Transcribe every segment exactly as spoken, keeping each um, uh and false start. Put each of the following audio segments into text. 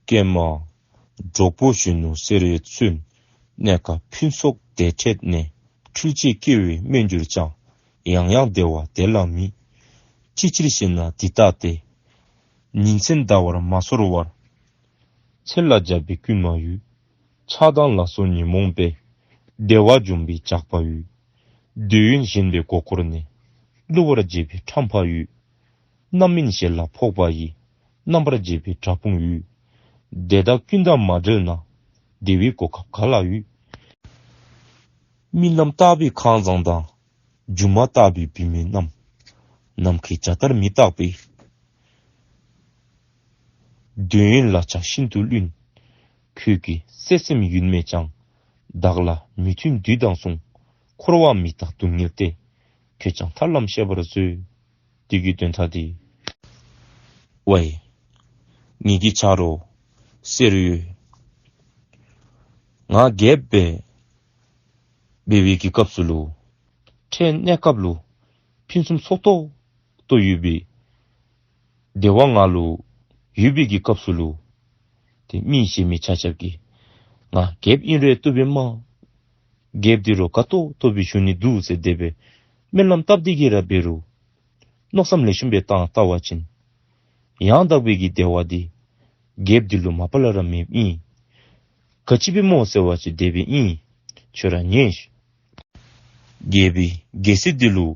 ཀྱེ་མ། གྲོགས་པོ་གཞོན་ནུ་གསེར་འོད་མཚོན། གནས་སྐབས་ཕུན་ཚོགས་བདེ་འཕྲད་ནས། འཁྲུལ་བཅས་སྐྱེ་བོའི་སྨོན་གྱུར་ཀྱང་། ཡང་ཡང་བདེ་བ་དེ་ལ་མིན། ཅི་ཕྱིར་ཞེ་ན་འདི་ལྟ་སྟེ། ཉིན་མཚན་འདའ་བར་མ་ཚོར་བར། མཚན་ལ་སྦྱར་བའི་རྐུན་མ་ཡོད། ཆགས་སྡང་ལ་སོགས་ཉོན་མོངས་པས། བདེ་བ་འཇོམས་པའི་ཇག་པ་ཡོད། འདོད་ཡོན་ཞེན་པའི་མགོ་སྐོར་ནས། བསླུ་བར་བྱེད་པའི་ཁྲམ་པ་ཡོད། རྣམ་སྨིན་ཞེ་ལ་ཕོག་པ་ཡི། རྣམ་པར་འབྱེད་པའི་དགྲ་དཔུང་ཡོད། དེ་དག་ཀུན་དང་མ་བྲལ་ན། བདེ་བའི་གོ་སྐབས་ག་ལ་ཡོད། རྨི་ལམ་ལྟ་བུའི་ཁང་བཟང་དང་། སྒྱུ་མ་ལྟ་བུའི་བུད་མེད་རྣམས། ནམ་མཁའི་འཇའ་ལྟར་མི་རྟག་པའི། འདོད་ཡོན་ལ་ཆགས་ཤིན་ཏུ་བླུན། ཁྱོད་ཀྱི་བརྩེ་སེམས་ཡུན་མེད་ཀྱང་། བདག་ལ་མི་མཐུན་བདུད་དང་མཚུངས། འཁོར་བ་མི་རྟག་སྡུག་བསྔལ་ཏེ། ཁྱོད་ཀྱང་ཐར་ལམ་ཤེས་པར་མཛོད། འདི་གི་དོན་དག་འདི། ཝའི། ངེ་གི་ཆ་རོགས་གསེར་འོད། ང་རྒྱལཔོ་སྦེ་འབད་བའི་གི་སྐབས་སུ་ལུ། འཕྲལ་གནས་སྐབས་ལུ་ཕུན་སུམ་ཚོགས་ཏོག་ཏོ་ཡོད་པའི་བདེ་བ་ང་ལུ་ཡོད་པའི་གི་སྐབས་སུ་ལུ། ཏེ་མི་གཞན་མི་ཆ་ཁྱབ་ཀྱིས་ང་རྒྱལཔོ་ཨིན་རུང་བཏུབ་པས་མས། རྒྱལཔོ་འདི་རུང་དགའ་ཏོག་ཏོ་སྦེ་བཞུགས་ནི་འདུག་ཟེར་དེ་སྦེ་སྨོན་ལམ་བཏབ་སྟེ་གི་ར་འབད་རུང་མནོ་བསམ་ལེགས་ཤོམ་སྦེ་བཏང་བལྟ་བ་ཅིན། ཡང་དག་པའི་གི་བདེ་བ་འདི་རྒྱལཔོ་འདི་ལུ་མ་པ་ལས་ར་མེདཔ་ཨིན། ག་ཅི་སྦེ་སྨོ་ཟེར་བ་ཅིན་དེ་སྦེ་ཨིན། ཁྱོད་ར་ཉན་ཤིག། རྒྱལ་པོའི་རྒྱལ་སྲིད་འདི་ལུ་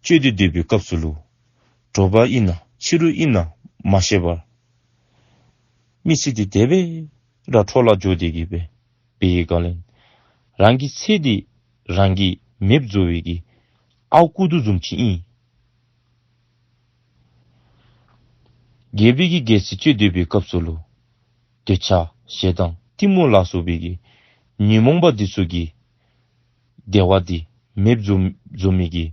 སྤྱོད་དེ་སྡོད་པའི་སྐབས་སུ་ལུ། དྲོ་པ་ཨིན་ན་ཕྱི་རུ་ཨིན་ན་མ་ཤེས་པར། མི་ཚེ་འདི་དེ་སྦེ་ར་འཕྲོ་བརླག་འགྱོ་སྟེ་གི་སྦེ་འབད་བའི་སྒང་ལས། རང་གི་ཚེ་འདི་རང་གིས་མེདཔ་བཟོ་བའི་གི་ཨརཝ་རྐུ་དོ་བཟུམ་ཅིག་ཨིན། རྒྱལ་པོའི་གི་རྒྱལ་སྲིད་སྤྱོད་སྡོད་པའི་སྐབས་སུ་ལུ། འདོད་ཆགས་ཞེ་སྡང་གཏི་མུག་ལ་སོགས་པའི་གི་ཉོན་མོངས་པ་འདི་ཚུ་གིས་བདེ་བ་འདི་མེདཔ་བཟོ་བཟོ་མི་གི་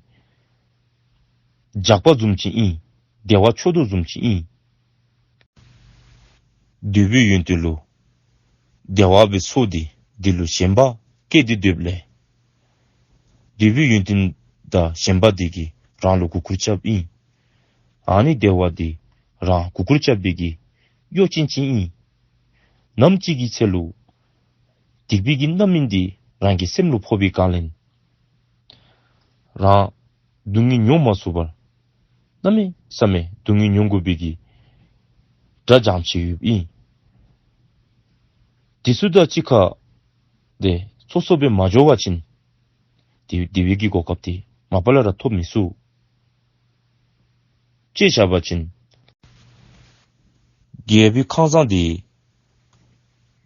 ཇག་པ་བཟུམ་ཅིག་ཨིན། བདེ་བ་འཕྲོག་དོ་བཟུམ་ཅིག་ཨིན། འདོད་པའི་ཡོན་ཏན་ལུ་བདེ་བ་སྦེ་ཚོར་ཏེ་འདི་ལུ་ཞེན་པ་སྐྱེས་ཏེ་སྡོདཔ་ལས། འདོད་པའི་ཡོན་ཏན་དང་ཞེན་པ་འདི་གིས་རང་ལུ་མགུ་སྐོར་རྐྱབ་ཨིན། ཨ་ནི་བདེ་བ་འདི་རང་མགུ་སྐོར་རྐྱབ་པའི་གི་གཡོ་ཅན་ཅིག་ཨིན། ནམ་ཅིག་གི་ཚེ་ལུ་སྡིག་པའི་གི་རྣམ་སྨིན་འདི་རང་གི་སེམས་ལུ་ཕོག་པའི་སྒང་ལས། རང་སྡུག་བསྔལ་མྱོང་མ་ཚུགས་པར་གནམ་མེད་ས་མེད་སྡུག་བསྔལ་མྱོང་དགོ་པའི་གི་དགྲ་འཇམ་ཅིག་ཡོདཔ་ཨིན། དེ་ཚུ་དང་གཅིག་ཁར་ཏེ་སོ་སོ་སྦེ་མ་འགྱོ་བ་ཅིན། དེ་དེ་བའི་གི་གོ་སྐབས་འདི་མ་པ་ལས་ར་ཐོབ་མི་ཚུགས། དཔྱེ་བཞག་པ་ཅིན། རྒྱལ་པོའི་ཁང་བཟང་འདི་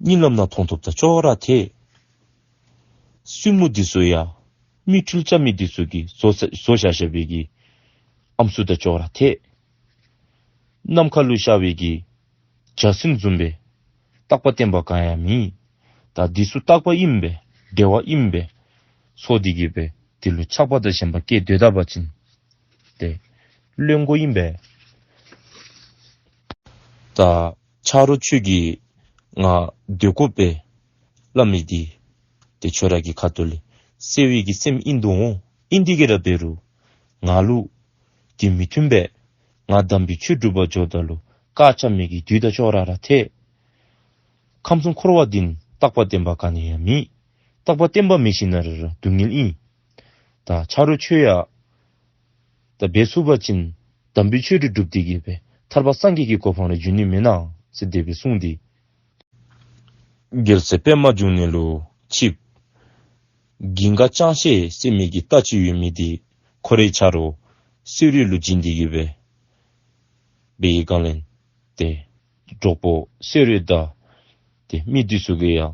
གཉིད་ལམ་ནང་མཐོང་ཐོབ་དང་ཅོག་ར་འཐད། བཙུན་མོ་འདི་ཚུ་ཡང་མིག་འཕྲུལ་རྐྱབ་མི་འདི་ཚུ་གིས་བཟོ་བཟོ་བཞག་བཞག་པའི་གི་ཨམ་སྲུ་དང་ཅོག་ར་འཐད། ནམ་མཁའ་ལུ་ཤར་བའི་གི་འཇའ་ཚོན་བཟུམ་སྦེ་རྟག་པ་བརྟན་པ་གང་ཡང་མེད། ད་འདི་ཚུ་རྟག་པ་ཨིན་པས་བདེ་བ་ཨིན་པས་ཚོར་ཏེ་གི་སྦེ་འདི་ལུ་ཆགས་པ་དང་ཞེན་པ་སྐྱེས་སྡོད་ད་པ་ཅིན། ཏེ་བློན་པོ་ཨིན་པས། ད་ཆ་རོགས་ཁྱོད་ཀྱིས་ང་སྡོད་དགོ་པས་སླབ་མི་འདི། ཏེ་ཁྱོད་ར་གི་ཁ་ཐུག་ལས་གསོ་བའི་གི་སེམས་ཨིན་འདུག་འོང་། ཨིན་ཏེ་གི་ར་འབད་རུང་ང་ལུ་འདི་མི་མཐུན་པས། ང་དམ་པའི་ཆོས་སྒྲུབ་པར་འགྱོཝ་ད་ལུ་བཀག་ཆ་མི་གི་དུས་དང་ཅོག་ར་ར་འཐད། ཁམས་གསུམ་འཁོར་བ་འདི་ནི་རྟག་པ་བརྟན་པ་ག་ནི་ཡང་མེད། རྟག་པ་བརྟན་པ་མེད་ཞིནམ་ལས་ར་སྡུག་བསྔལ་ཨིན། ད་ཆ་རོགས་ཁྱོད་ཡང་ད་འབད་ཚུགས་པ་ཅིན་དམ་པའི་ཆོས་འདི་སྒྲུབ་སྟེ་གི་སྦེ་ཐར་པ་སངས་རྒྱས་ཀྱི་གོ་འཕང་ལུ་འགྱོ་ནི་མེན་ན་ཟེར་དེ་སྦེ་གསུངས་ཏེ། རྒྱལ་སྲས་པདྨ་འབྱུང་གནས་ལུ་ཆིབས། གིང་ག་ཅང་ཤེས་ཟེར་མི་གི་རྟ་ཅིག་ཡོད་མི་འདི་ཁོ་རའི་ཆ་རོགས་གསེར་འོད་ལུ་བྱིན་ཏེ་གི་སྦེ་འབད་བའི་སྒང་ལས་ཏེ་གྲོགས་པོ་གསེར་འོད་དང་ཏེ་མི་འདི་ཚུ་གིས་ཡང་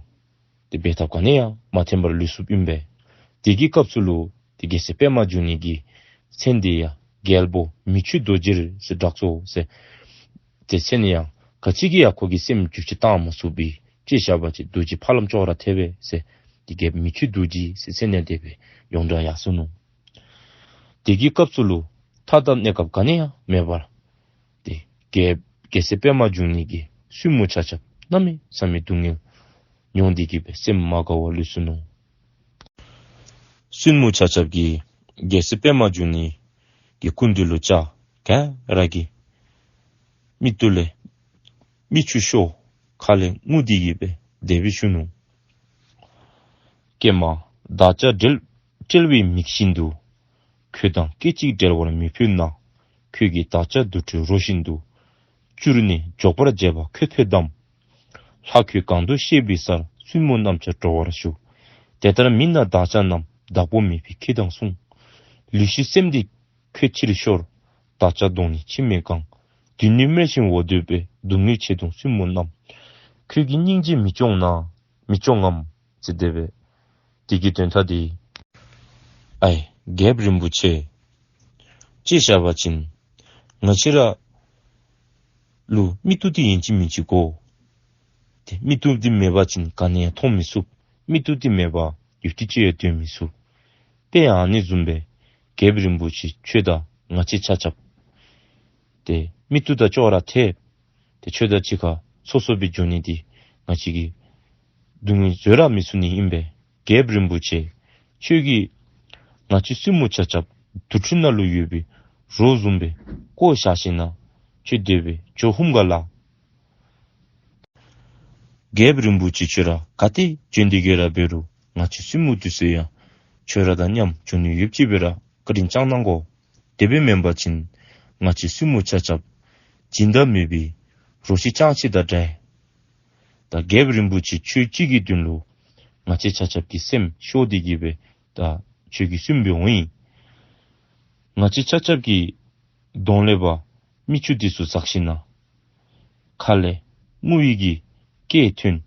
ཏེ་འབད་ཐབས་ག་ནི་ཡང་མ་འཐོན་པར་ལུས་སོཔ་ཨིན་པས། དེ་གི་སྐབས་སུ་ལུ་ཏེ་རྒྱལ་སྲས་པདྨ་འབྱུང་གནས་ཀྱི་མཚན་འདི་ཡང་རྒྱལ་པོ་མི་ཆོས་རྡོ་རྗེར་ཟེར་གྲགས་སོ་ཟེར། ཏེ་མཚན་ཡང་ག་ཅི་གིས་ཡང་ཁོ་གི་སེམས་འགྱུར་བཅོས་བཏང་མ་ཚུགས་པའི་དཔྱེ་བཞག་པ་ཅིན་རྡོ་རྗེ་ཕ་ལམ་ཅོག་ར་འཐད་པས་ཟེར། ཏེ་རྒྱལཔོ་མི་ཆོས་རྡོ་རྗེ་ཟེར་མཚན་ཡང་དེ་སྦེ་ཡོངས་གྲགས་ཡར་སོ་ནུག། དེ་གི་སྐབས་སུ་ལུ་ཐ་དང་གནས་སྐབས་ག་ནི་ཡང་མེད་པར་ཏེ་རྒྱལཔོ་རྒྱལ་སྲས་པདྨ་འབྱུང་གནས་ཀྱི་བཙུན་མོ་ཆ་ཁྱབ་གནམ་མེད་ས་མེད་སྡུག་བསྔལ་མྱོང་སྟེ་གི་སྦེ་སེམས་མ་དགའ་བར་ལུས་སོ་ནུག། བཙུན་མོ་ཆ་ཁྱབ་ཀྱིས་རྒྱལ་སྲས་པདྨ་འབྱུང་གནས་ཀྱི་སྐུ་མདུན་ལུ་བཅར། ག་ར་གི་མིག་ཏོ་ལས་ མིག་ཆུ་ཤོར། ཁ་ལས་རྔུ་སྟེ་གི་སྦེ་དེ་སྦེ་ཞུ་ནུག། ཀྱེ་མ། བདག་ཅག་བསྒྲལ་བསྒྲལ་བའི་མིག་བཞིན་དུ། ཁྱོད་དང་སྐད་ཅིག་འབྲལ་བར་མི་ཕོད་ན། ཁྱོད་ཀྱིས་བདག་ཅག་དུར་ཁྲོད་རོ་བཞིན་དུ། བསྐྱུར་ནས་འཇོག་པར་བྱེད་པ་ཁྱོད་ཕོད་དམ། ལྷ་ཁྱོད་གང་དུ་གཤེགས་པའི་སར། བཙུན་མོ་རྣམས་ཀྱང་འགྲོ་བར་ཞུ། དེ་ལྟར་མིན་ན་བདག་ཅག་རྣམས། བདག་པོ་མེད་པའི་ཁྱི་དང་མཚུངས། ལུས་ཤི་སེམས་འདི་ཁྱོད་ཕྱིར་ཤོར། བདག་ཅག་གདོང་ནི་མཆི་མས་གང་། སྡུག་ནི་སྨྲེ་ཞིང་འོ་དོད་པས། སྡུག་བསྔལ་ཆེ་མཐོང་བཙུན་མོ་རྣམས། ཁྱོད་ཀྱིས་སྙིང་རྗེ་མི་སྐྱོང་ན། མི་སྐྱོང་ངམ། ཟེར་དེ་སྦེ། དེ་གི་དོན་དག་འདི། ཨའི་རྒྱལཔོ་རིན་པོ་ཆེ། དཔྱེ་བཞག་པ་ཅིན་ང་བཅས་ར་ལུ་མིག་ཏོ་འདི་ཨིན་ཅི་མིན་ཅི་དགོ། ཏེ་མིག་ཏོ་འདི་མེད་པ་ཅིན་ག་ནི་ཡང་མཐོང་མི་ཚུགས། མིག་ཏོ་འདི་མེད་པར་ཡུདཔ་ཐེངས་ཅིག་ཡང་སྡོད་མི་ཚུགས། དཔེ་ཨ་ནི་བཟུམ་སྦེ་རྒྱལཔོ་རིན་པོ་ཆེ་ཁྱོད་དང་ང་བཅས་ཆ་ཁྱབ་ཏེ་མིག་ཏོ་དང་ཅོག་ར་འཐདཔ། ཏེ་ཁྱོད་དང་གཅིག་ཁར་སོ་སོ་སྦེ་འགྱོ་ནི་འདི་ང་བཅས་ཀྱིས་སྡུག་བསྔལ་བཟོད་ར་མི་ཚུགས་ནི་ཨིན་པས། རྒྱལཔོ་རིན་པོ་ཆེ། ཁྱོད་ཀྱིས་ང་བཅས་བཙུན་མོ་ཆ་ཁྱབ་དུར་ཁྲོད་ནང་ལུ་ཡོད་པའི་རོ་བཟུམ་སྦེ་བཀོ་བཞག་ཞིནམ་ལས་ཁྱོད་དེ་སྦེ་འགྱོ་ཧུམ་ག་ལགས། རྒྱལཔོ་རིན་པོ་ཆེ་ཁྱོད་ར་ག་ཏེ་བྱོན་ཏེ་གི་ར་འབད་རུང་ང་བཅས་བཙུན་མོ་འདི་ཚུ་ཡང་ཁྱོད་ར་དང་མཉམ་འགྱོ་ནི་ཡོདཔ་ཅིག་སྦེ་ར་བཀའ་དྲིན་བསྐྱང་གནང་དགོ། དེ་སྦེ་མེན་པ་ཅིན་ང་བཅས་བཙུན་མོ་ཆ་ཁྱབ་སྦྱིན་བདག་མེད་པའི་རོ་ཁྱི་རྐྱང་ཅིག་དང་འདྲ། ད་རྒྱལཔོ་རིན་པོ་ཆེ་ཁྱོད་གཅིག་གི་དོན་ལུ་ང་བཅས་ཆ་ཁྱབ་ཀྱི་སེམས་ཤོར་ཏེ་གི་སྦེ་ད་ཁྱོད་ཀྱི་བཙུན་མོ་འོང་ཡི། ང་བཅས་ཆ་ཁྱབ་ཀྱི་གདོང་ལས་ཕར་མིག་ཆུ་འདི་ཚུ་འཛགས་ཞིནམ་ལས་ཁ་ལས་རྔུ་བའི་གི་སྐད་ཐོན།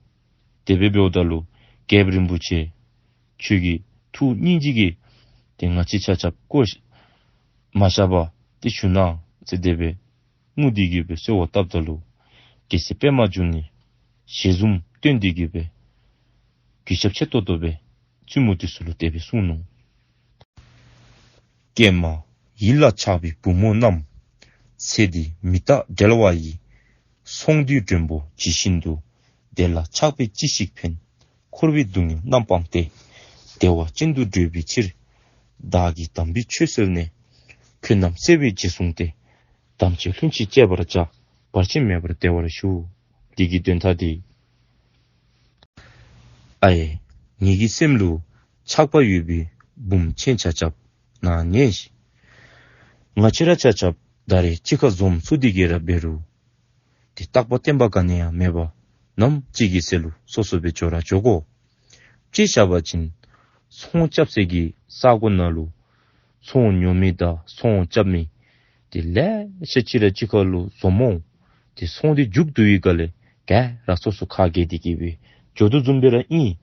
དེ་སྦེ་འབདཝ་ད་ལུ་རྒྱལཔོ་རིན་པོ་ཆེ་ཁྱོད་ཀྱིས་ཐུགས་སྙིང་རྗེ་གིས་ཏེ་ང་བཅས་ཆ་ཁྱབ་བཀོ་མ་བཞག་པར་ཏེ་བཞུགས་གནང་ཟེར་དེ་སྦེ་རྔུ་སྟེ་གི་སྦེ་གསོལཝ་བཏབ་ད་ལུ་རྒྱལ་སྲས་པདྨ་འབྱུང་གནས་ཞལ་འཛུམ་སྟོན་ཏེ་གི་སྦེ་གུས་ཞབས་ཆེ་ཏོག་ཏོ་སྦེ་བཙུན་མོ་འདི་ཚུ་ལུ་དེ་སྦེ་གསུངས་ནུག། ཀྱེ་མ། ཡིད་ལ་ཆགས་པའི་བུ་མོ་རྣམས། ཚེ་འདི་མི་རྟག་བྲལ་བ་ཡི། ཚོང་འདུས་མགྲོན་པོ་ཇི་བཞིན་དུ། དེ་ལ་ཆགས་པས་ཅི་ཞིག་ཕན། འཁོར་བའི་སྡུག་བསྔལ་རྣམ་སྤངས་ཏེ། བདེ་བ་ཅན་དུ་བགྲོད་པའི་ཕྱིར། བདག་གིས་དམ་པའི་ཆོས་གསོལ་ནས། ཁྱོད་རྣམས་བརྩེ་བས་རྗེས་བཟུང་སྟེ། དམ་ཆོས་ལྷུན་གྱིས་སྤྱད་པར་བྱ། བར་ཆད་མེད་པར་བདེ་བར་བཞུགས། འདི་གི་དོན་དག་འདི། ཨའི་ངེ་གི་སེམས་ལུ་ཆགས་པ་ཡོད་པའི་བུམོ་ཁྱེད་ཆ་ཁྱབ་ནཱ་ཉན་ཤིག། ང་བཅས་ར་ཆ་ཁྱབ་ད་རེས་གཅིག་ཁར་འཛོམས་ཚུགས་ཏེ་གི་ར་འབད་རུང་ཏེ་རྟག་པ་བརྟན་པ་ག་ནི་ཡང་མེད་པར་ནམ་ཅིག་གི་ཚེ་ལུ་སོ་སོ་སྦེ་འགྱོ་ར་འགྱོ་དགོ། དཔྱེ་བཞག་པ་ཅིན་ཚོང་རྐྱབ་སའི་གི་ས་གོ་ནང་ལུ་ཚོང་ཉོ་མི་དང་ཚོང་རྐྱབ་མི་ཏེ་ལེ་ཤ་ཅིག་ར་གཅིག་ཁར་ལུ་འཛོམས་འོང་། ཏེ་ཚོང་འདི་མཇུག་བསྡུ་བའི་སྒང་ལས་ག་ར་སོ་སོ་ཁ་གྱེས་ཏེ་གི་སྦེ་འགྱོ་དོ་བཟུམ་སྦེ་ར་ཨིན།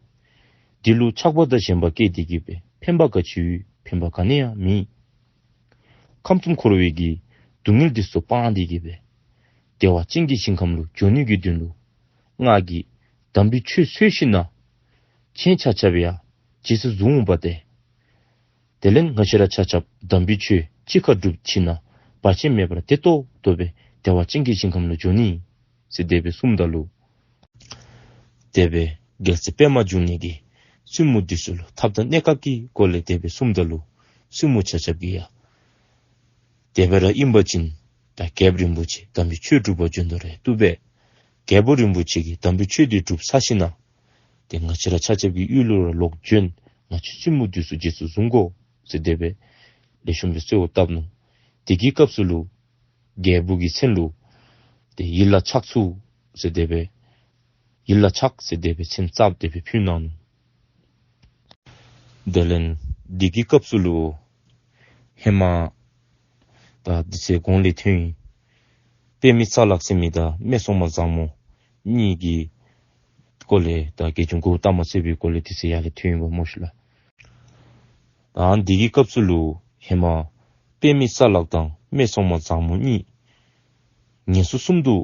འདི་ལུ་ཆགས་པ་དང་ཞེན་པ་སྐྱེས་ཏེ་གི་སྦེ་ཕན་པ་ག་ཅི་ཡོད། ཕན་པ་ག་ནི་ཡང་མེད། ཁམས་གསུམ་འཁོར་བའི་གི་སྡུག་བསྔལ་འདི་ཚུ་སྤངས་ཏེ་གི་སྦེ་བདེ་བ་ཅན་གྱི་ཞིང་ཁམས་ལུ་འགྱོ་ནི་གི་དོན་ལུ་ང་གིས་དམ་པའི་ཆོས་སྩོལ་ཞིནམ་ལས་ཁྱེད་ཆ་ཁྱབ་ཡང་རྗེས་སུ་བཟུང་འོང་པ་སྟེ། དེ་ལས་ང་བཅས་ར་ཆ་ཁྱབ་དམ་པའི་ཆོས་གཅིག་ཁར་སྒྲུབ་ཞིནམ་ལས་བར་ཆད་མེད་པར་བདེ་ཏོག་ཏོ་སྦེ་བདེ་བ་ཅན་གྱི་ཞིང་ཁམས་ལུ་འགྱོ་ནི་ཟེར་དེ་སྦེ་གསུངམ་ད་ལུ། དེ་སྦེ་རྒྱལ་སྲས་པདྨ་འབྱུང་གནས་ཀྱིས་བཙུན་མོ་འདི་ཚུ་ལུ་ཐབས་དང་གནས་སྐབས་ཀྱི་སྒོ་ལས་དེ་སྦེ་གསུངམ་ད་ལུ་བཙུན་མོ་ཆ་ཁྱབ་ཀྱིས་ཡང་དེ་སྦེ་ར་ཨིན་པ་ཅིན་ད་རྒྱལཔོ་རིན་པོ་ཆེ་དམ་པའི་ཆོས་སྒྲུབ་པར་བྱོན་དོ་རུང་བཏུབ་པས། རྒྱལ་པོ་རིན་པོ་ཆེ་གིས་དམ་པའི་ཆོས་འདི་སྒྲུབ་ཚར་ཞིནམ་ལས་ཏེ་ང་བཅས་ར་ཆ་ཁྱབ་ཀྱི་ཡུལ་ལུ་ར་ལོག་བྱོན། ང་བཅས་བཙུན་མོ་འདི་ཚུ་རྗེས་སུ་བཟུང་དགོ་ཟེར་དེ་སྦེ་ལེགས་ཤོམ་སྦེ་གསོལཝ་བཏབ་ནུག། དེ་གི་སྐབས་སུ་ལུ་རྒྱལ་པོ་གི་མཚན་ལུ་ཏེ་ཡིད་ལ་ཆགས་ཚུགས་ཟེར་དེ་སྦེ་ཡིད་ལ་ཆགས་ཟེར་དེ་སྦེ་མཚན་བཏགས་དེ་སྦེ་ཕུལ་གནང་ནུག། དེ་ལས་དེ་གི་སྐབས་སུ་ལུ་ཧེ་མ་ད་དེ་ཚེ་གོང་ལས་ཐོན་ཡི། པདྨའི་རྩ་ལག་ཟེར་མི་དང་སྨད་འཚོང་མ་བཟང་མོ་གཉིས་ཀྱི་སྐོར་ལས་ད་དགེ་སྦྱོང་གུ་རུ་ཏཱ་མ་ཟེར་བའི་སྐོར་ལས་དེ་ཚེ་ཡར་ལས་ཐོན་ཡི་པ་སྨོ་ཤིག་ལགས། ད་དེ་གི་སྐབས་སུ་ལུ་ཧེ་མ་པདྨའི་རྩ་ལག་དང་སྨད་འཚོང་མ་བཟང་མོ་གཉིས་ངན་སོང་གསུམ་དུ་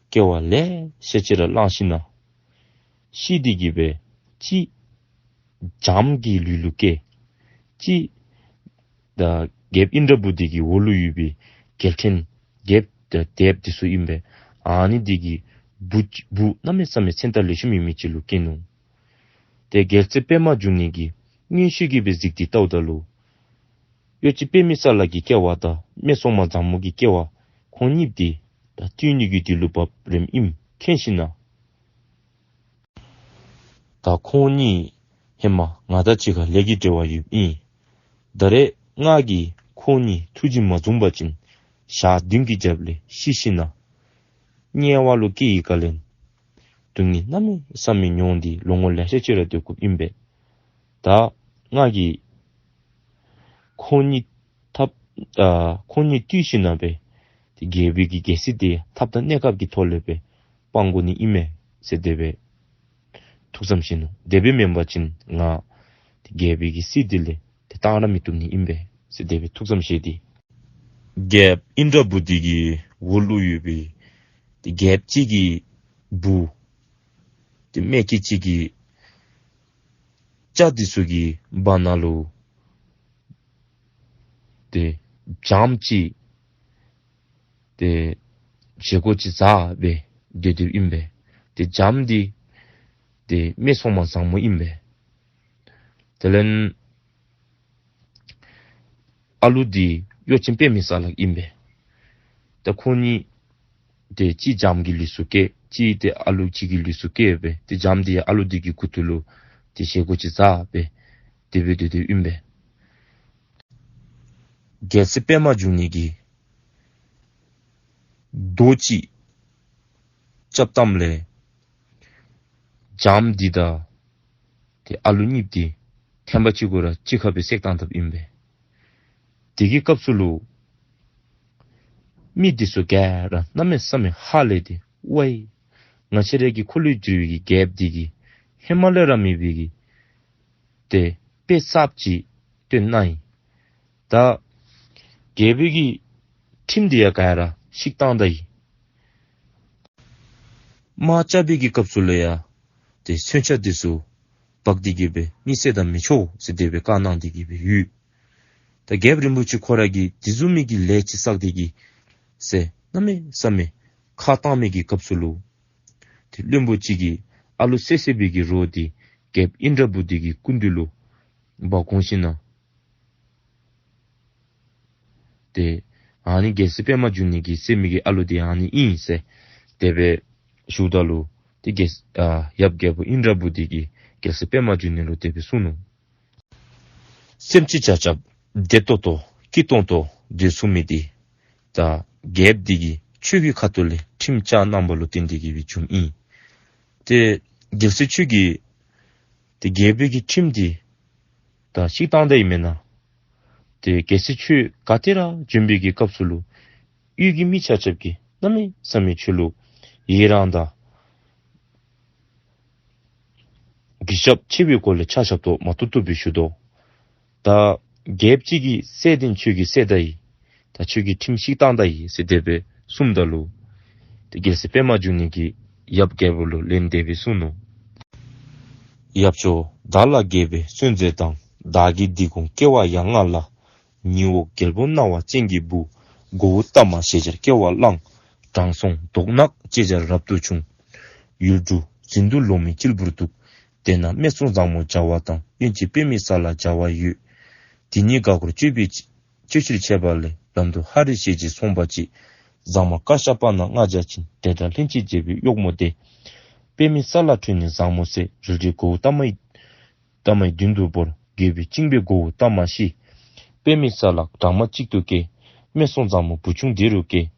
སྐྱེ་བ་ལེ་ཤ་ཅིག་ར་བླངས་ཞིནམ་ལས་ཤི་སྟེ་གི་སྦེ་གཅིག་བྱམོ་གི་ལུས་ལུ་སྐྱེས། གཅིག་ད་རྒྱལཔོ་ཨིནྡྲ་བྷུ་ཏི་གི་འོག་ལུ་ཡོད་པའི་རྒྱལ་ཕྲན་རྒྱལཔོ་དང་དེད་དཔོན་འདི་ཚུ་ཨིན་པས། ཨ་ནི་འདི་གི་བུ་བུ་གནམ་མེད་ས་མེད་མཚན་རྟགས་ལེགས་ཤོམ་ཡོད་མི་ཅིག་ལུ་སྐྱེས་ནུག། ཏེ་རྒྱལ་སྲས་པདྨ་འབྱུང་གནས་ཀྱིས་མངོན་ཤེས་ཀྱིས་སྦེ་གཟིགས་ཏེ་བལྟཝ་ད་ལུ་ཡོད་ཅི་པདྨའི་རྩ་ལག་གི་སྐྱེ་བ་དང་སྨད་འཚོང་མ་བཟང་མོ་གི་སྐྱེ་བ་ཁོང་གཉིས་འདི་ ད་བཏུལ་ནི་གི་དུས་ལུ་བབ་རནམ་ཨིནམ་མཁྱེན་ཞིན་ན། ད་ཁོང་གཉིས་ཧེ་མ་ང་དང་གཅིག་ཁར་ལས་ཀྱི་འབྲེལ་བ་ཡོདཔ་ཨིན། ད་རེས་ང་གིས་ཁོང་གཉིས་ཐུགས་རྗེ་མ་བཟུང་པ་ཅིན་ཞག་བདུན་གྱི་རྒྱབ་ལས་ཤི་ཞིན་ན་དམྱལ་བ་ལུ་སྐྱེ་བའི་སྐབས་ལས་སྡུག་བསྔལ་གནམ་མེད་ས་མེད་མྱོང་སྟེ་ལོ་ངོ་ལེ་ཤ་ཅིག་ར་སྡོད་དགོཔ་ཨིན་པས། ད་ང་གིས་ཁོང་གཉིས་ཐབས་ཨ་ཁོང་གཉིས་བཏུལ་ཞིན་ན་སྦེ་ཏེ་རྒྱལ་པོའི་གི་རྒྱལ་སྲིད་དེ་ཐབས་དང་གནས་སྐབས་ཀྱི་ཐོག་ལས་སྦེ་སྤང་དགོ་ནི་ཨིན་མས་ཟེར་དེ་སྦེ་ཐུགས་བསམ་བཞེས་ནུག། དེ་སྦེ་མེན་པ་ཅིན་ང་ཏེ་རྒྱལ་པོའི་གི་སྲིད་དེ་ལས་ཏེ་བཏང་ར་མི་བཏུབ་ནི་ཨིན་པས་ཟེར་དེ་སྦེ་ཐུགས་བསམ་བཞེས་ཏེ། རྒྱལཔོ་ཨིནྡྲ་བྷུ་ཏི་གི་འོག་ལུ་ཡོད་པའི་ཏེ་རྒྱལཔོ་ཅིག་གི་བུ་ཏེ་མེ་སྐྱེས་ཅིག་གི་སྐྱ་འདི་ཚུ་གི་བར་ན་ལུ་ཏེ་བྱམོ་ཅིག་ཏེ་བཞེས་སྒོ་ཅིག་བཟའ་སྦེ་སྡོད་སྡོདཔ་ཨིན་པས། ཏེ་བྱམོ་འདི་ཏེ་སྨད་འཚོང་མ་བཟང་མོ་ཨིན་པས། དེ་ལས་ཨ་ལུ་འདི་གཡོ་ཅན་པདྨའི་ས་ལ་ཨིན་པས། ད་ཁོང་གཉིས་ཏེ་གཅིག་བྱམོ་གི་ལུས་སུ་སྐྱེས། གཅིག་ཏེ་ཨ་ལུ་ཅིག་གི་ལུས་སུ་སྐྱེས་སྦེ་ཏེ་བྱམོ་འདི་ཡང་ཨ་ལུ་འདི་གི་མགུ་ཏོ་ལུ་ཏེ་བཞེས་སྒོ་ཅིག་བཟའ་སྦེ་དེ་སྦེ་སྡོད་སྡོདཔ་ཨིན་པས། རྒྱལ་སྲས་པདྨ་འབྱུང་གནས་ཀྱིས་རྡོ་ཅིག་རྐྱབ་བཏངམ་ལས་བྱམོ་འདི་དང་ཏེ་ཨ་ལུ་གཉིསཔོ་འདི་ཐེངས་པ་གཅིག་གུ་ར་གཅིག་ཁར་སྦེ་བསྲེགས་བཏང་དཔ་ཨིན་པས། དེ་གི་སྐབས་སུ་ལུ་མི་འདི་ཚུ་ག་ར་གནམ་མེད་ས་མེད་ཧ་ལས་ཏེ་ཝའི་ང་བཅས་ར་གི་འཁོར་ལོས་སྒྱུར་བའི་གི་རྒྱལཔོ་འདི་གིས་ཧེ་མ་ལས་ར་མེད་པའི་གི་ཏེ་དཔེ་གསརཔ་ཅིག་སྟོན་གནང་ཡི། ད་རྒྱལ་པོའི་གི་ཁྲིམས་འདི་ཡང་ག་ར་བཤིག་བཏང་ད་ཡི། དམག་རྐྱབ་པའི་གི་སྐབས་སུ་ལུ་ཡང་ཏེ་མཚོན་ཆ་འདི་ཚུ་འབག་སྟེ་གི་སྦེ་མི་བསད་ད་མི་ཆོག་ཟེར་དེ་སྦེ་བཀའ་གནང་སྟེ་གི་སྦེ་ཡོད། ད་རྒྱལཔོ་རིན་པོ་ཆེ་ཁོ་ར་གིས་དེ་བཟུམ་མའི་གི་ལས་ཅིག་བསགས་ཏེ་གི་ཟེར་གནམ་མེད་ས་མེད་ཁ་བཏང་མི་གི་སྐབས་སུ་ལུ་ཏེ་བློན་པོ་ཅིག་གིས་ཨ་ལུ་བསད་བསདཔ་སྦེ་གི་རོ་འདི་རྒྱལཔོ་ཨིནྡྲ་བྷུ་ཏི་གི་སྐུ་མདུན་ལུ་འབག་འོང་ཞིན་ན་ཏེ་ཨ་ནི་རྒྱལ་སྲས་པདྨ་འབྱུང་གནས་ཀྱིས་བསད་མི་གི་ཨ་ལུ་འདི་ཨ་ནི་ཨིན་ཟེར་དེ་སྦེ་ཞུཝ་ད་ལུ་ཏེ་རྒྱལ་ཨ་ཡབ་རྒྱལ་པོ་ཨིནྡྲ་བྷུ་ཏི་གིས་རྒྱལ་སྲས་པདྨ་འབྱུང་གནས་ལུ་དེ་སྦེ་གསུངས་ནུག། སེམས་ཅན་ཆ་ཁྱབ་བདེ་ཏོག་ཏོ་སྐྱིད་ཏོང་ཏོ་སྡོད་ཚུགས་མི་འདི་ད་རྒྱལཔོ་འདི་གིས་ཁྱོད་ཀྱི་ཁ་ཐུག་ལས་ཁྲིམས་བཅའ་གནང་བ་ལུ་བརྟེན་ཏེ་གི་སྦེ་བྱུངམ་ཨིན། ཏེ་རྒྱལ་སྲས་ཁྱོད་ཀྱིས་ཏེ་རྒྱལ་པོའི་གི་ཁྲིམས་འདི་ད་བཤིག་བཏང་ད་ཡི་མེན་ན། ཏེ་རྒྱལ་སྲས་ཁྱོད་ག་ཏེ་ར་བྱོན་པའི་གི་སྐབས་སུ་ལུ་ཡུལ་གྱི་མི་ཆ་ཁྱབ་ཀྱིས་གནམ་མེད་ས་མེད་ཁྱོད་ལུ་ཡི་རངས་དང་གུས་ཞབས་ཆེ་བའི་སྒོ་ལས་ཕྱག་ཞབས་ཏོག་མ་ཐུབ་ཐུབ་སྦེ་ཞུ་དོ། ད་རྒྱལཔོ་ཅིག་གིས་བསད་དེ་ཁྱོད་ཀྱིས་བསད་ད་ཡི། ད་ཁྱོད་ཀྱི་ཁྲིམས་བཤིག་བཏང་ད་ཡི་ཟེར་དེ་སྦེ་གསུངམ་ད་ལུ་ཏེ་རྒྱལ་སྲས་པདྨ་འབྱུང་གནས་ཀྱིས་ཡབ་རྒྱལ་པོ་ལུ་ལན་དེ་སྦེ་གསུངས་ནུག། ཡབ་མཆོག་བདག་ལ་དགྱེས་པའི་གསོན་མཛད་དང་། བདག་གི་འདི་གོང་སྐྱེ་བ་ཡ་ང་ལ། ཉི་འོག་རྒྱལ་པོ་སྣང་བ་ཅན་གྱི་བུ། གཽ་ཏ་མ་ཞེས་བྱར་སྐྱེ་བ་བླངས། དྲང་སྲོང་མདོག་ནག་ཅེས་བྱར་རབ་ཏུ་བྱུང་། ཡུལ་གྲུ་ཟིན་དུ་ལོང་མི་གཅིག་པུར་འདུག། དེ་ན་སྨད་འཚོང་བཟང་མོ་བྱ་བ་དང་། དབེན་ཅིང་པདྨའི་ས་ལ་བྱ་བ་ཡོད། དེ་ཉིད་དགའ་མགུར་སྤྱོད་པའི་སྤྱོད་ཕྱིར་ཆས་པ་ལས། ལམ་དུ་ཧ་རི་ཞེས་བྱའི་ཚོང་པ་ཅིག། བཟང་མོ་ཀ་ཤ་པ་ན་མངའ་བྱ་ཅན། དེ་དག་ལྷན་ཅིག་བྱེད་པའི་གཡོག་མོ་སྟེ། པདྨའི་ས་ལ་ཁྲོས་ནས་བཟང་མོ་བསད། རལ་གྲི་གཽ་ཏ་མའི་ཏ་མའི་མདུན་དུ་བོར། རྒྱལ་པོས་བཅིངས་པས་གཽ་ཏ་མ་ཤི། པདྨའི་ས་ལ་སྦྲང་མ་གཅིག་ཏུ་སྐྱེས། སྨད་འཚོང་བཟང་མོ་བུ་ཆུང་དེ་རུ་སྐྱེས།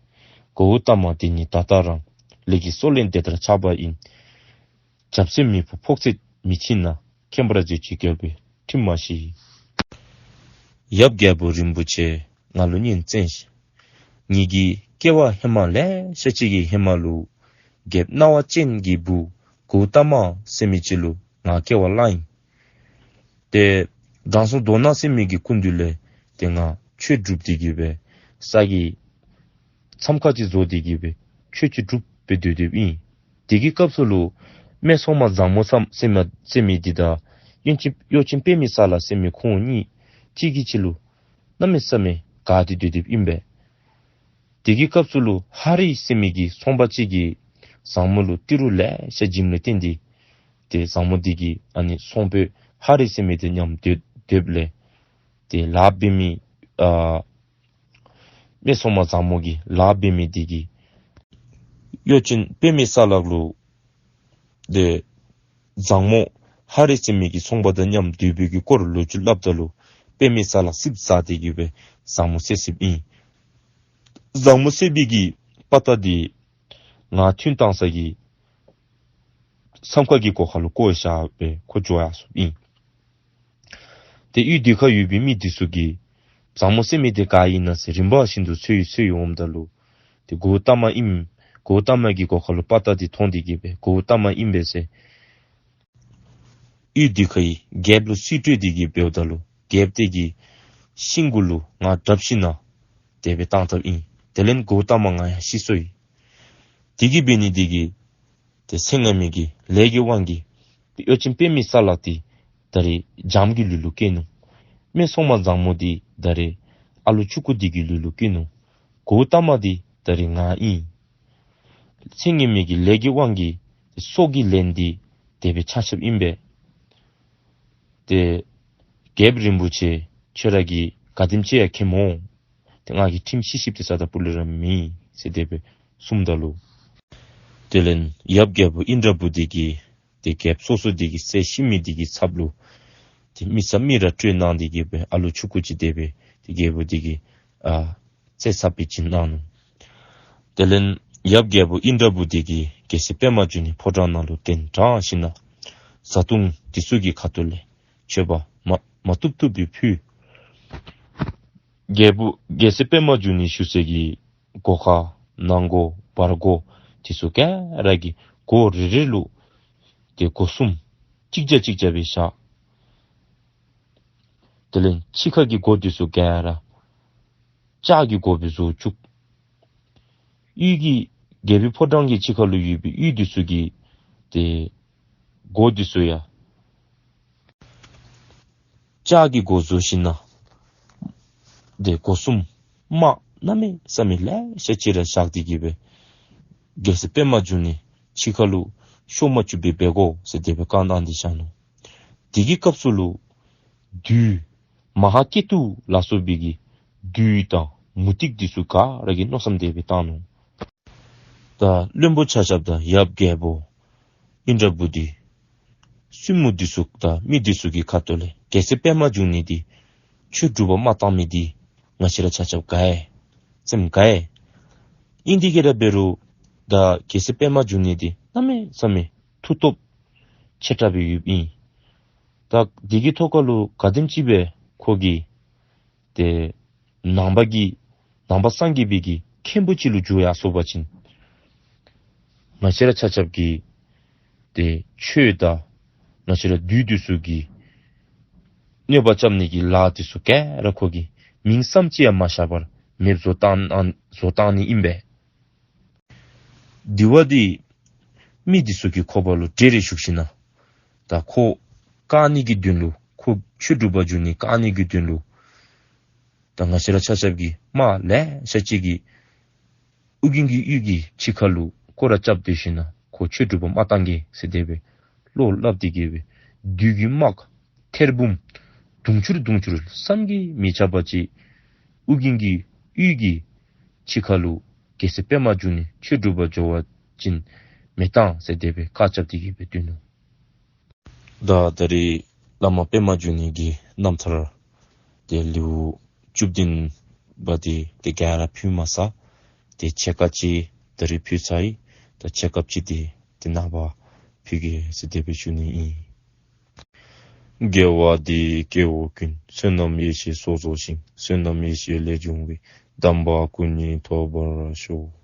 གཽ་ཏ་མ་དེ་ཉིད་ད་ལྟ་རང་། ལས་ཀྱི་སྲོག་ལན་དེ་ལྟར་ཆགས་པ་ཡིན། བྱམས་སེམས་མི་ཕོག་ཕོག་ཚད་མི་ཕྱིན་ན། མཁྱེན་པར་མཛོད་ཅིག་རྒྱལ་པོའི་ཁྲིམས་མ་ཞི། ཡབ་རྒྱལ་པོ་རིན་པོ་ཆེ་ང་ལུ་ཉིན་མཚན་ཞིག། ངེ་གི་སྐྱེ་བ་ཧེ་མ་ལེ་ཤ་ཅིག་གི་ཧེ་མ་ལུ་རྒྱལཔོ་སྣང་བ་ཅན་གྱི་བུ་གཽ་ཏ་མ་ཟེར་མི་ཅིག་ལུ་ང་སྐྱེ་བ་བླངས་ཡི། ཏེ་དྲང་སྲོང་མདོག་ནག་ཟེར་མི་གི་སྐུ་མདུན་ལས་ཏེ་ང་ཆོས་སྒྲུབ་སྟེ་གི་སྦེ་ས་གི་མཚམས་ཁ་ཅིག་བཟོ་སྟེ་གི་སྦེ་ཆོས་ཅིག་སྒྲུབ་སྦེ་སྡོད་སྡོདཔ་ཨིན། དེ་གི་སྐབས་སུ་ལུ་སྨད་འཚོང་མ་བཟང་མོ་ཟེར་མི་ཟེར་མི་འདི་དང་གཡོ་ཅན་གཡོ་ཅན་པདྨའི་ས་ལ་ཟེར་མི་ཁོང་གཉིས་གཅིག་གིས་གཅིག་ལུ་གནམ་མེད་ས་མེད་དགའ་སྟེ་སྡོད་སྡོདཔ་ཨིན་པས། དེ་གི་སྐབས་སུ་ལུ་ཧ་རི་ཟེར་མི་གི་ཚོང་པ་ཅིག་གིས་བཟང་མོ་ལུ་ཏི་རུ་ལེ་ཤ་བྱིནམ་ལས་བརྟེན་ཏེ་ཏེ་བཟང་མོ་འདི་གིས་ཨ་ནི་ཚོང་དཔོན་ཧ་རི་ཟེར་མི་འདི་མཉམ་སྡོད་སྡོདཔ་ལས་ཏེ་ལཱ་འབད་མི་ཨ་སྨད་འཚོང་མ་བཟང་མོ་གིས་ལཱ་འབད་མི་འདི་གིས་ གཡོ་ཅན་པདྨའི་ས་ལག་ལུ་ཏེ་བཟང་མོ་ཧ་རི་ཟེར་མི་གི་ཚོང་པ་དང་མཉམ་སྡོད་པའི་གི་སྐོར་ལོ་རྒྱུས་སླབ་ད་ལུ་པདྨའི་ས་ལག་སིབ་ཟ་སྟེ་གི་སྦེ་བཟང་མོ་བསད་བསདཔ་ཨིན། བཟང་མོ་བསད་པའི་གི་དཔའ་རྟགས་འདི་ང་ཐུན་བཏང་ས་གི་མཚམས་ཁང་གི་སྒོ་ཁ་ལུ་བཀོ་བཞག་སྦེ་ཁོ་འགྱོ་ཡར་སོཔ་ཨིན། ཏེ་ཡུལ་དེ་ཁར་ཡོད་པའི་མི་འདི་ཚུ་གིས་བཟང་མོ་བསད་མི་འདི་ག་ཨིན་ན་ཟེར་རིམ་པ་བཞིན་དུ་འཚོལ་ཡི་འཚོལ་ཡི་འོངམ་ད་ལུ་ཏེ་གོའུ་ཏ་མ་ཨིན། གོའུ་ཏ་མ་གི་སྒོ་ཁ་ལུ་དཔའ་རྟགས་འདི་མཐོང་སྟེ་གི་སྦེ་གོའུ་ཏ་མ་ཨིན་པས་ཟེར་ཡུལ་དེ་ཁའི་རྒྱལཔོ་ལུ་རྩིས་སྤྲོད་དེ་གི་འབདཝ་ད་ལུ་རྒྱལཔོ་དེ་གིས་ཤིང་གུ་ལུ་ང་དྲབ་ཞིན་ན་དེ་སྦེ་བཏང་དཔ་ཨིན། དེ་ལས་གོའུ་ཏ་མ་ང་ཡང་ཤི་སོ་ཡི། དེ་གིས་འབད་ནི་དེ་གིས་ཏེ་ཚེ་སྔ་མའི་གི་ལས་ཀྱི་དབང་གིས་ཏེ་གཡོ་ཅན་པདྨའི་ས་ལག་འདི་ད་རེས་བྱམོ་གི་ལུས་ལུ་སྐྱེས་ནུག། སྨད་འཚོང་མ་བཟང་མོ་འདི་ད་རེས་ཨ་ལུ་ཆུང་ཀུ་འདི་གི་ལུས་ལུ་སྐྱེས་ནུག། གོའུ་ཏ་མ་འདི་ད་རེས་ང་ཨིན། ཚེ་སྔ་མའི་གི་ལས་ཀྱི་དབང་གིས་སྲོག་གི་ལན་འདི་དེ་སྦེ་ཆགས་ཆགསཔ་ཨིན་པས། ཏེ་རྒྱལཔོ་རིན་པོ་ཆེ་ཁྱོད་ར་གིས་ག་དེམ་ཅིག་ཡང་མཁྱེནམ་སྨོ། ཏེ་ང་གིས་ཁྲིམས་ཤེས་ཤེསཔ་འདི་རྩ་དང་སྤུ་ལས་ར་མེད་ཟེར་དེ་སྦེ་གསུངམ་ད་ལུ་དེ་ལས་ཡབ་རྒྱལཔོ་ཨིནྡྲ་བྷུ་ཏི་གིས་ཏེ་རྒྱལཔོ་སོ་སོ་འདི་གི་སྲས་ཤི་མི་འདི་གི་ཚབ་ལུ་ཏེ་མི་ཚབ་མི་ར་སྤྲོད་གནང་སྟེ་གི་སྦེ་ཨ་ལུ་ཆུང་ཀུ་ཅིག་དེ་སྦེ་ཏེ་རྒྱལཔོ་འདི་གི་ཨ་ཚེ་ཚབ་སྦེ་བྱིན་གནང་ནུག། དེ་ལས་ཡབ་རྒྱལཔོ་ཨིནྡྲ་བྷུ་ཏི་གིས་རྒྱལ་སྲས་པདྨ་འབྱུང་གནས་ཕོ་བྲང་ནང་ལུ་གདན་དྲངས་ཞིན་ན་བཟའ་བཏུང་འདི་ཚུ་གི་ཁ་ཐུག་ལས་མཆོད་པ་མ་མ་བཏུབ་བཏུབ་སྦེ་ཕུལ། རྒྱལ་པོ་རྒྱལ་སྲས་པདྨ་འབྱུང་གནས་བཞུགས་སའི་གི་སྒོ་ཁ་ནང་སྒོ་བར་སྒོ་འདི་ཚུ་ག་ར་གི་སྒོ་རེ་རེ་ལུ་ཏེ་སྒོ་གསུམ་གཅིག་རྐྱབ་གཅིག་རྐྱབ་སྦེ་བཞག། དེ་ལས་ཕྱི་ཁ་གི་སྒོ་འདི་ཚུ་ག་ར་ལྕགས་ཀྱི་སྒོ་སྦེ་བཟོ་བཅུག། གཡུས་ཀྱི་རྒྱལ་པོའི་ཕོ་བྲང་གི་ཕྱི་ཁ་ལུ་ཡོད་པའི་གཡུས་འདི་ཚུ་གི་ཏེ་སྒོ་འདི་ཚུ་ཡང་ལྕགས་ཀྱི་སྒོ་བཟོ་ཞིན་ན་ཏེ་སྒོ་གསུམ་དམག་གནམ་མེད་ས་མེད་ལེ་ཤ་ཅིག་ར་བཞག་སྟེ་གི་སྦེ་རྒྱལ་སྲས་པདྨ་འབྱུང་གནས་ཕྱི་ཁ་ལུ་ཤོར་མ་བཅུག་པར་འབད་དགོ་ཟེར་དེ་སྦེ་བཀའ་གནང་སྟེ་བཞག་ནུག། དེ་གི་སྐབས་སུ་ལུ་བདུད་མ་ཧཱ་ཀེ་ཏུ་ལ་སོགས་པའི་གི་བདུད་དང་མུ་སྟེགས་འདི་ཚུ་ག་ར་གིས་མནོ་བསམ་དེ་སྦེ་བཏང་ནུག། ད་བློན་པོ་ཆ་ཁྱབ་དང་ཡབ་རྒྱལ་པོ་ཨིནྡྲ་བྷུ་ཏི་བཙུན་མོ་འདི་ཚུ་དང་མི་འདི་ཚུ་གི་ཁ་ཐུག་ལས་རྒྱལ་སྲས་པདྨ་འབྱུང་གནས་འདི་ཆོས་སྒྲུབ་པར་མ་བཏང་མི་འདི་ང་བཅས་ར་ཆ་ཁྱབ་དགའ་ཡི། སེམས་དགའ་ཡི། ཨིན་དེ་གི་ར་འབད་རུང་ད་རྒྱལ་སྲས་པདྨ་འབྱུང་གནས་འདི་གནམ་མེད་ས་མེད་མཐུ་སྟོབས་ཆེ་དྲགས་སྦེ་ཡོདཔ་ཨིན། ད་འདི་གི་ཐོག་ཁ་ལུ་ག་དེམ་ཅིག་སྦེ་ཁོ་གིས་ཏེ་ནང་པ་གི་ནང་པ་སངས་རྒྱས་པའི་གི་མཁན་པོ་ཅིག་ལུ་འགྱུར་ཡར་སོང་པ་ཅིན་ང་བཅས་ར་ཆ་ཁྱབ་ཀྱི་ཏེ་ཆོས་དང་ང་བཅས་ར་བདུད་འདི་ཚུ་གི་གནོད་པ་རྐྱབ་ནི་གི་ལཱ་འདི་ཚུ་ག་ར་ཁོ་གིས་མིང་ཙམ་ཅིག་ཡང་མ་བཞག་པར་མེདཔ་བཟོ་བཏང་ཨ་བཟོ་བཏང་ནི་ཨིན་པས། དེ་བ་འདི་མི་འདི་ཚུ་གིས་ཁོ་པ་ལུ་བྲེལ་རེ་ཞུགས་ཞིན་ན་ད་ཁོ་བཀག་ནི་གི་དོན་ལུ་ཁོ་ཆོས་སྒྲུབ་པར་འགྱོ་ནི་བཀག་ནི་གི་དོན་ལུ་ད་ང་བཅས་ར་ཆ་ཁྱབ་ཀྱི་དམག་ལེ་ཤ་ཅིག་གིས་ཨོ་རྒྱན་གྱི་ཡུལ་གྱི་ཕྱི་ཁ་ལུ་སྐོར་ར་རྐྱབ་སྡོད་ཞིན་ན་ཁོ་ཆོས་སྒྲུབ་པར་མ་བཏང་གེ་ཟེར་དེ་སྦེ་བློ་སླབ་སྟེ་གི་སྦེ་བདུད་ཀྱི་དམག་ཐེར་འབུམ་དུང་ཕྱུར་དུང་ཕྱུར་བསམ་གྱིས་མི་ཁྱབ་པ་ཅིག་ཨོ་རྒྱན་གྱི་ཡུལ་གྱི་ཕྱི་ཁ་ལུ་རྒྱལ་སྲས་པདྨ་འབྱུང་གནས་ཆོས་སྒྲུབ་པར་འགྱོ་བ་ཅིན་མི་བཏང་ཟེར་དེ་སྦེ་བཀག་རྐྱབ་སྟེ་གི་སྦེ་སྡོད་ནུག། ད་ད་རེས་བླ་མ་པདྨ་འབྱུང་གནས་ཀྱི་རྣམ་ཐར་ཏེ་ལེའུ་བཅུ་བདུན་པ་འདི་ཏེ་ག་ར་ཕུལ་མ་ཚར། ཏེ་ཕྱེད་ཀ་ཅིག་ད་རེས་ཕུལ་ཚར་ཡི། ད་ཕྱེད་ཀ་ཅིག་འདི་ཏེ་ནངས་པ་ཕུལ་གེ་ཟེར་དེ་སྦེ་ཞུ་ནི་ཨིན། དགེ་བ་འདི་ཡིས་སྐྱེ་བོ་ཀུན། བསོད་ནམས་ཡེ་ཤེས་ཚོགས་རྫོགས་ཤིང་། བསོད་ནམས་ཡེ་ཤེས་ལས་བྱུང་བའི། དམ་པ་སྐུ་གཉིས་ཐོབ་པར་ཤོག།